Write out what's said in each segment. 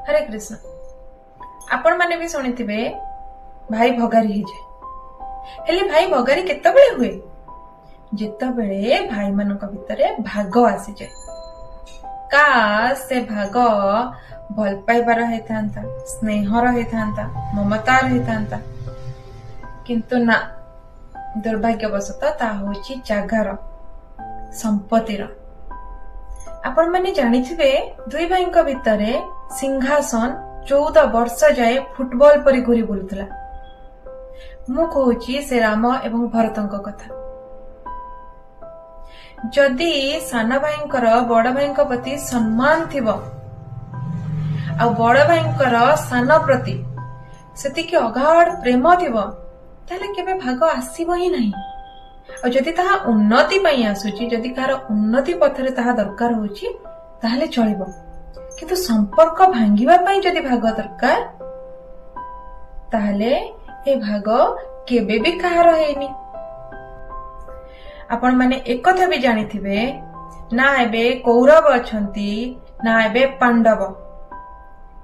ହରେ କୃଷ୍ଣ। ଆପଣମାନେ ବି ଶୁଣିଥିବେ, ଭାଇ ଭଗାରୀ ହେଇଯାଏ। ହେଲେ ଭାଇ ଭଗାରୀ କେତେବେଳେ ହୁଏ? ଯେତେବେଳେ ଭାଇମାନଙ୍କ ଭିତରେ ଭାଗ ଆସିଯାଏ। କାଶ ସେ ଭାଗ ଭଲ ପାଇବାର ହେଇଥାନ୍ତା, ସ୍ନେହର ହେଇଥାନ୍ତା, ମମତାର ହେଇଥାନ୍ତା। କିନ୍ତୁ ନା, ଦୁର୍ଭାଗ୍ୟବଶତଃ ତାହା ହଉଛି ଜାଗାର, ସମ୍ପତ୍ତିର। ଆପଣମାନେ ଜାଣିଥିବେ, ଦୁଇ ଭାଇଙ୍କ ଭିତରେ ସିଂହାସନ 14 ବର୍ଷ ଯାଏ ଫୁଟବଲ ପରି ଘୁରି ବୁଲୁଥିଲା। ମୁଁ କହୁଛି ସେ ରାମ ଏବଂ ଭରତଙ୍କ କଥା। ଯଦି ସାନ ଭାଇଙ୍କର ବଡ ଭାଇଙ୍କ ପ୍ରତି ସମ୍ମାନ ଥିବ ଆଉ ବଡ ଭାଇଙ୍କର ସାନ ପ୍ରତି ସେତିକି ଅଗାଢ ପ୍ରେମ ଥିବ, ତାହେଲେ କେବେ ଭାଗ ଆସିବ ହିଁ ନାହିଁ। ଆଉ ଯଦି ତାହା ଉନ୍ନତି ପାଇଁ ଆସୁଛି, ଯଦି କାହାର ଉନ୍ନତି ପଥରେ ତାହା ଦରକାର ହଉଛି, ତାହେଲେ ଚଳିବ। କିନ୍ତୁ ସମ୍ପର୍କ ଭାଙ୍ଗିବା ପାଇଁ ଯଦି ଭାଗ ଦରକାର, ତାହେଲେ ଏ ଭାଗ କେବେ ବି କାହାର ହେଇନି। ଆପଣମାନେ ଏକଥା ବି ଜାଣିଥିବେ ନା, ଏବେ କୌରବ ଅଛନ୍ତି ନା ଏବେ ପାଣ୍ଡବ,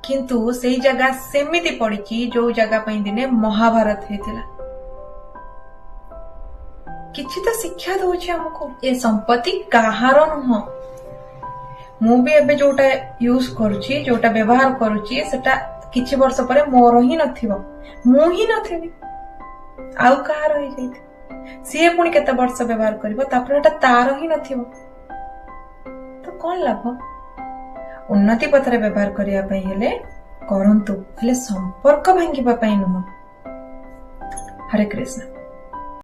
କିନ୍ତୁ ସେଇ ଜାଗା ସେମିତି ପଡିଛି, ଯୋଉ ଜାଗା ପାଇଁ ଦିନେ ମହାଭାରତ ହେଇଥିଲା। କିଛି ତ ଶିକ୍ଷା ଦଉଛି ଆମକୁ। ଏ ସମ୍ପତ୍ତି କାହାର ନୁହଁ। ମୁଁ ବି ଏବେ ଯୋଉଟା ୟୁଜ କରୁଛି, ଯୋଉଟା ବ୍ୟବହାର କରୁଛି, ସେଟା କିଛି ବର୍ଷ ପରେ ମୋର ହିଁ ନଥିବ, ମୁଁ ହିଁ ନଥିବି, ଆଉ କାହାର ହେଇଯାଇଥିବ। ସିଏ ପୁଣି କେତେ ବର୍ଷ ବ୍ୟବହାର କରିବ, ତାପରେ ଏଟା ତାର ହିଁ ନଥିବ। ତ କଣ ଲାଭ? ଉନ୍ନତି ପଥରେ ବ୍ୟବହାର କରିବା ପାଇଁ ହେଲେ କରନ୍ତୁ, ହେଲେ ସମ୍ପର୍କ ଭାଙ୍ଗିବା ପାଇଁ ନୁହଁ। ହରେ କୃଷ୍ଣ।